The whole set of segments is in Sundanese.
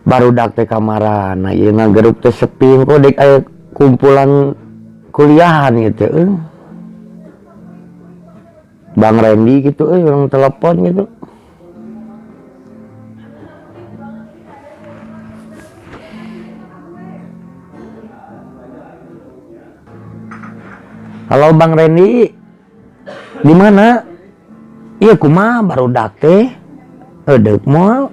Barudak teh kamarana ieu na grup teh sepi kok dek aya kumpulan kuliahan gitu euy. Bang Randy gitu euy urang telepon gitu. Halo Bang Randy, di mana? Iya kumaha barudak teh? Deuk moal.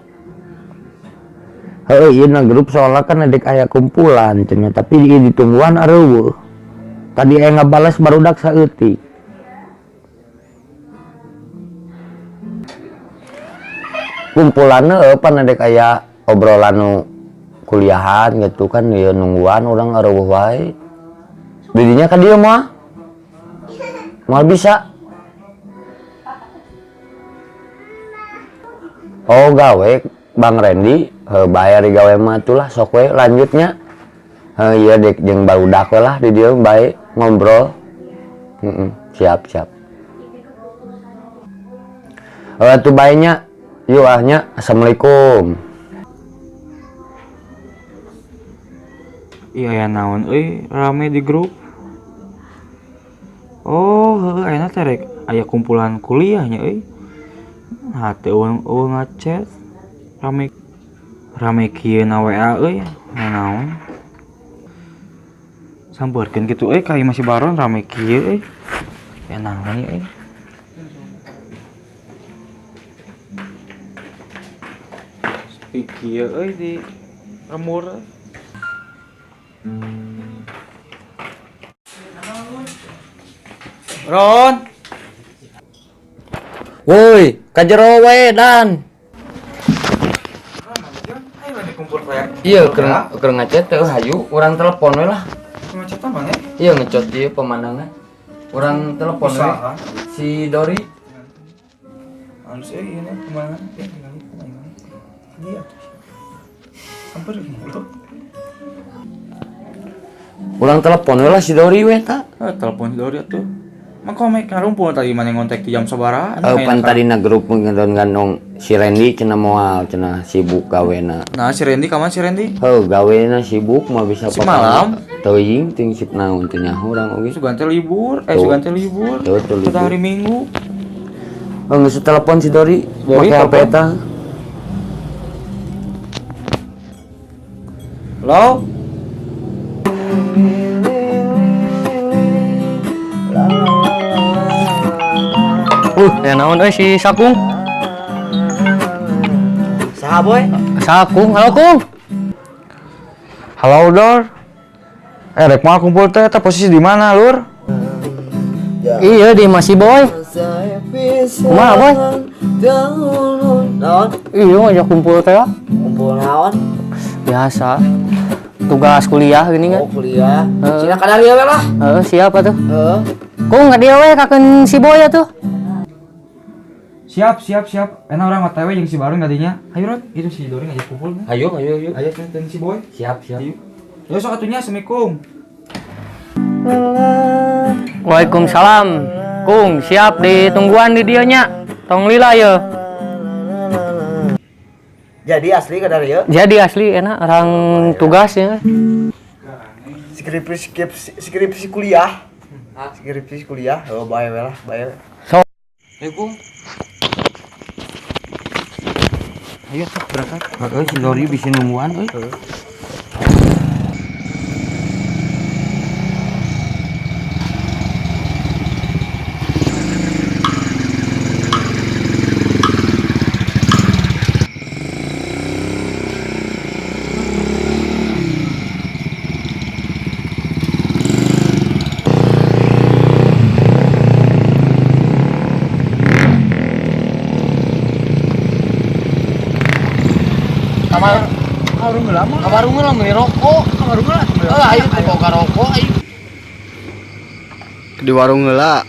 Heueuh ieu na grup soalna kan dek aya kumpulan cenah tapi ieu ditungguan areuweuh. Tadi aya ngabales barudak saeutik. Kumpulanna heueuh pan dek aya obrolan nu kuliahan gitu kan ieu nungguan urang areuweuh wae. Didinya ka dieu moal? Moal bisa. Oh gawe Bang Randy, heuh bae ari gawe mah atuh lah sok we lanjutnya. Heuh ieu dek jeung barudak we lah di dieu bae ngobrol. Heeh, siap siap. Heuh atuh bae nya. Yuk ah nya. Assalamualaikum. Iya aya naon euy rame di grup. Oh, heueuh ayeuna teh rek aya kumpulan kuliah nya euy. Hate eueuh ngachat. Rame rame kieu na WA euy, naon. Sampeurkeun kitu euy ka imah si Baron rame kieu euy. Ya naon ieu euy. Sepi kieu euy di lembur. Ron. Woi, ka jero we Dan. Iya, keur ngacet teh hayu urang telepon we lah. Ngecetan mana? Iya ngecot ieu pemandangan. Urang telepon we si Dori. Halus euy ieu pemandangan. Iya. Samper mulut. Urang telepon we lah si Dori we ta. Telepon si Dori atuh. Mah kok mek ngarumpul tadi mana ngontek di jam sabaraha? Pan tadi na grup ngandong si Randy cenah moal cenah sibuk gawena. Nah, si Randy ka mana si Randy? Heuh, gawena sibuk mah bisa si malam. Teuing ting sip naon teu nyaho urang oge. Sugan teh libur, sugan teh libur. Tuh, tuh, libur. Hari Minggu. Oh, geus telepon si Dori, Dori make HP telepon. eta. Halo? Ya naon euy si Sakung? Saha boy? Sakung, halo Kung. Halo Dor. Rek moal kumpul teh eta posisi di mana, Lur? Ya. Iya di masih boy. Kumaha boy? Naon? Iya ngajak kumpul teh. Kumpul naon? Biasa. Tugas kuliah gini kan. Oh, kuliah. Cina kadar ieu we lah. Heeh, siap atuh. Heeh. Kung ka dieu we kakeun si boy atuh. Siap, siap, siap. Enak orang OTW jeung si Baron tadinya. Ayo Rod, itu si Dori ngajak kumpul. Ayo, ayo, ayo. Ayo dan si Boy. Siap, siap. Ayo. Yo sok atunya, Assalamualaikum. Waalaikumsalam. Kung, siap ditungguan di dieu nya. Tong lila ye. Jadi asli kadar ieu? Jadi asli enak orang tugas ya. Skripsi kuliah. Skripsi kuliah. Oh, bae we lah, bae. So. Ayo, Kung. Ayo tuh berangkat. Heeh, si Dori bisa nungguan euy. Warung lah beli rokok, warung lah. Ayo teu boga rokok ayo. Di warung heula.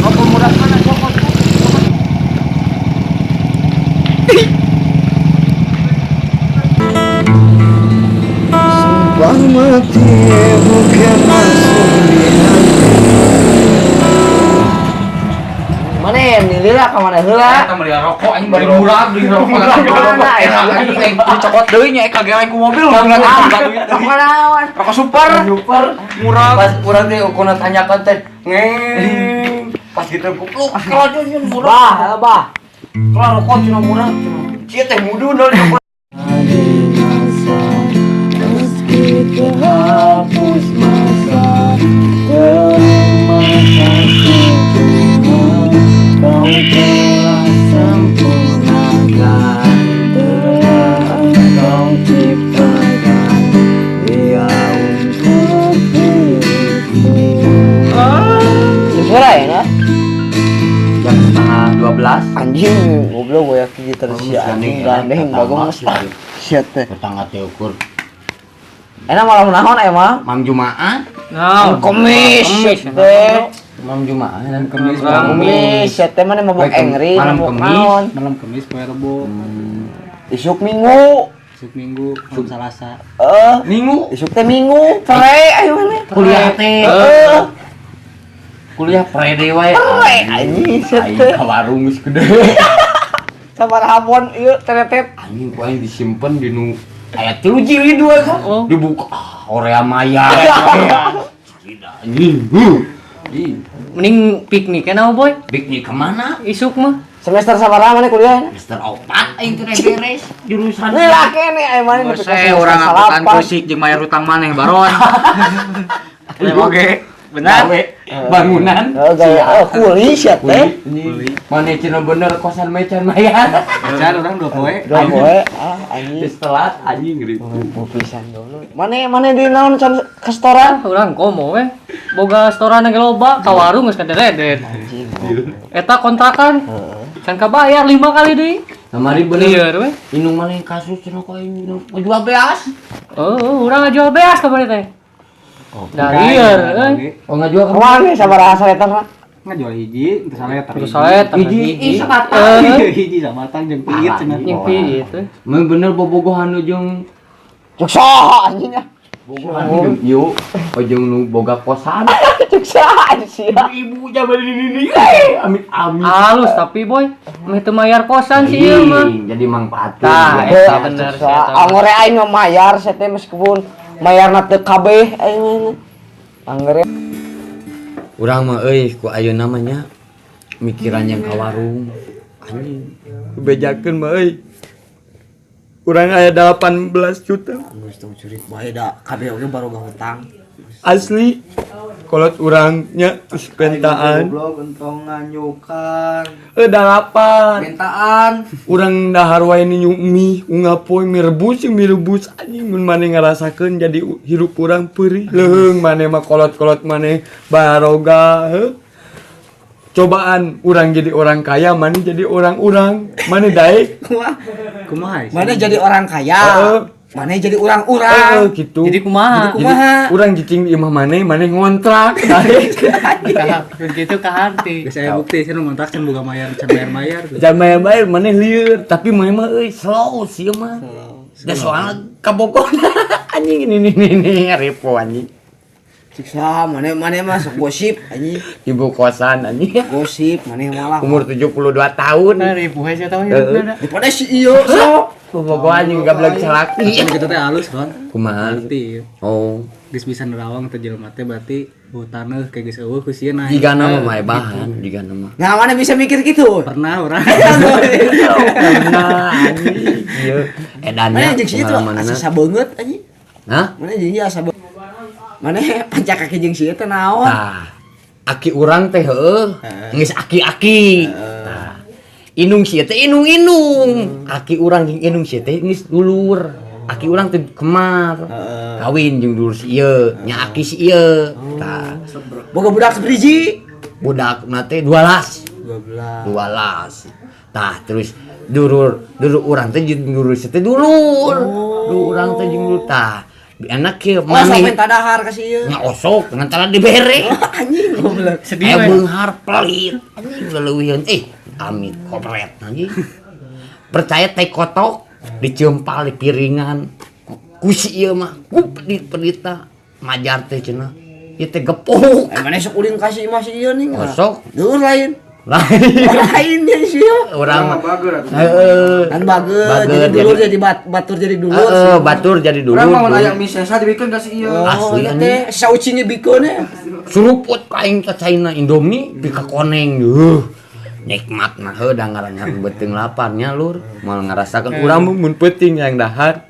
Rokok murah mana rokok? Sumpah mati bukan masuk di hati. Heula ka mana heula? Eta meuli rokok anjing bari murah beli rokok. Enak anjing aing dicokot deui nya kagak aing ku mobil bilang duit. Rokok naon? Rokok super. Super. Murah. Pas urang teh ukuna tanyakan teh ngeng. Pas gitu kupluk kalau dia murah. Bah, bah. Kalau rokok cina murah cina. Cia teh mudun dong. Terhapus masa, terima kasih Tuhan, kau telah sempurnakan, telah engkau ciptakan dia untuk diriku. Suara ya, nah? Jam 11.30. Anjing, goblok gue yakin kita si anjing gandeng bagong sia teh. Tetangga teh ukur. Enak malam naon emang? Mam Jumaat, Nah, Kemis teh. Mam Jumaat dan Kemis. Kemis sia teh mana mabok engri, Malam mabok Kemis. naon? Malam Kemis poe Rebo, Isuk Minggu. isuk Minggu, malam Salasa. Minggu Isuk teh Minggu, pre ayo mana? kuliah teh. Heeh. Kuliah pre deui wae. Pre anjing sia Aing teh. ka warung geus gede. Sabar habon ieu teretet. Anjing ku aing disimpen di nu aya 3 jilid dua kok. Dibuka ah, Korea Maya. Tidak anjing. Ih, Mending piknik kenapa boy? piknik kemana? Isuk mah. Semester sabaraha mana kuliah? Semester 4 aing teh beres jurusan. Lila kene ayo mana nepi ka Saya semester orang angkutan salapan. kusik jeung bayar hutang maneh baron. Oke, benar. Gawe bangunan. Oh, gaya oh, kuli sia teh. Mana cina bener kosan mecan mayar. Acan orang dua poe. Dua poe ah anjing. Geus telat anjing ribu. Oh, pisan dulu. Mana mana di naon can ke setoran? Urang komo we. Boga setoran ge loba, ka warung geus kaderedet. Anjing. Eta kontrakan. Can kabayar 5 kali deui. Kamari bener. Lieur we. Inung mana yang kasus cenah ka aing jual beas. Oh, urang ngajual beas kamari teh. Da lieur euy. Oh ngajual ka Mana sabaraha saleter? Ngajual hiji, teu salet. Terus salet Hiji, ih, sabatang. Hiji sabatang jeung piit cenah. Jeung piit euy. Mun bener bobogohan nu jeung Cuk saha anjing ah. bobogohan jeung ieu jeung nu boga kosan. Cuk saha anjing sia. Ibu jaman ini ini amit amit. Halus tapi boy, meh teu mayar kosan sih ieu mah. Jadi mangfaatkeun. Tah, Ya. eta bener sih eta. Angore aing mah mayar sia teh meskipun mayarna teu kabeh aing mah. Angore Urang mah euy ku ayeuna mah nya mikiran yang ka warung. Anjing. Bejakeun mah euy. Urang aya 18 juta. geus tong curik bae da kabeh oge baroga hutang. Asli. Kolot urangnya terus pentaan. Goblok entong nganyukan. Dalapan. Mintaan. Urang dahar wae ni mie unggal poe mie rebus jeung mie rebus anjing mun maneh ngarasakeun jadi hirup urang peurih. Leuheung maneh mah kolot-kolot maneh baroga heuh. Cobaan urang jadi orang kaya, maneh jadi orang-urang. Maneh daek. Kumaha? Mana jadi orang kaya? Heeh. Mana jadi orang-orang? Heeh, gitu. Jadi kumaha? Jadi kumaha? Urang cicing di imah maneh, maneh ngontrak. Daek. Begitu ka hati. Geus aya bukti cenah ngontrak can boga mayar, can bayar-bayar. Jangan bayar-bayar maneh lieur, tapi maneh mah euy slow sih mah. Da soalna kabogona anjing ini ini ini ripo anjing. Siksa mana mana mah sok gosip anjing. Ibu kosan anjing. Gosip mana malah. Umur 72 tahun. Nah, ribu we sia tahu hidupna. Daripada si iyo sok. Bobogohan jeung gablek salaki. Kan kitu teh halus, Ron. Kumaha? Berarti Oh, geus bisa nerawang teh jelema teh berarti bau taneuh kayak geus eueuh ku sieun naik. jigana mah mae bahan, jigana mah. Nah, mana bisa mikir gitu? Pernah urang. Pernah anjing. Ieu edannya Mana jeung si itu pengalamanna. asa sabeungeut anjing. Hah? Mana jeung ieu asa beungeut. Mana pancak kaki jeung si ieu teh naon? Tah. Aki urang teh heueuh, geus aki-aki. Tah. Inung si teh inung-inung. Aki urang jeung inung si teh geus dulur. Aki urang teh kemar. Kawin jeung dulur si ieu, nya aki si ieu. Tah. Boga budak sebriji. Budak na teh 12. 12. 12. Tah terus dulur dulur urang teh jeung dulur si teh dulur. Dulur urang teh jeung dulur tah. Enak kieu Oh, sampe maneh tadahar ka si ieu. nya osok ngantara dibere. Anjing goblok. Sedih Eh we. beunghar pelit anjing leuweuheun amit kopret anjing. Percaya teh kotok diceumpal di piringan. Ku si ieu mah ku pedit-peditna majar teh cenah. Ieu teh gepuk. Eh, mana sok ulin ka si imah si ieu nih. Osok Dulur lain. Lain. Lain ya sih. Urang mah. Bager atuh. Heeh. Kan bager, Bager, jadi dulur jadi- jadi batur jadi dulur. Heeh, batur jadi dulur. Urang mah mun dulur. aya mie sesa dibikeun ka si ieu. Oh, Asli, eta anjing. teh saucingnya bikeun ya. Suruput ka aing ka caina Indomie pika koneng. Nikmat mah heuh da ngaranna beuteung laparnya lur. Moal ngarasakeun urang mah mun peuting yang dahar.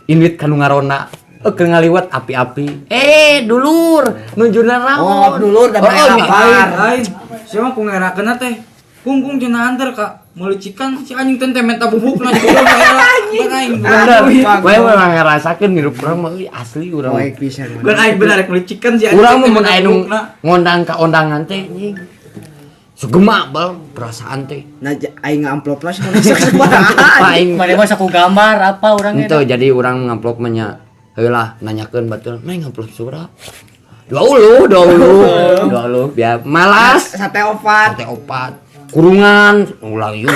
Indit kanu ngaronda. Keur ngaliwat api-api. Eh, dulur, nujuna naon? Oh, dulur da Oh, mere lapar. Lain, siapa mah ku ngerakeunna teh. Kung kung cenah anter ka meuli cikan si anjing teh teh minta bubukna di goblok aing. Aing. Bener. Wae mah ngarasakeun hirup urang mah euy asli urang. mah. Baik pisan. Bukan aing bener rek meuli cikan si anjing. Urang mah teh mun minta aya nu bubukna. ngondang ka ondangan teh anjing. Sugema bal perasaan teh. Nah, aing ngamplop lah mun sabaraha. Aing Mana mah saku gambar apa urang Ente jadi urang ngamplop mah nya. Heulah nanyakeun batur, "Meh ngamplop sabaraha?" 20, 20. 20 biar malas. Sate opat. Sate opat. Kurungan ulah ieu.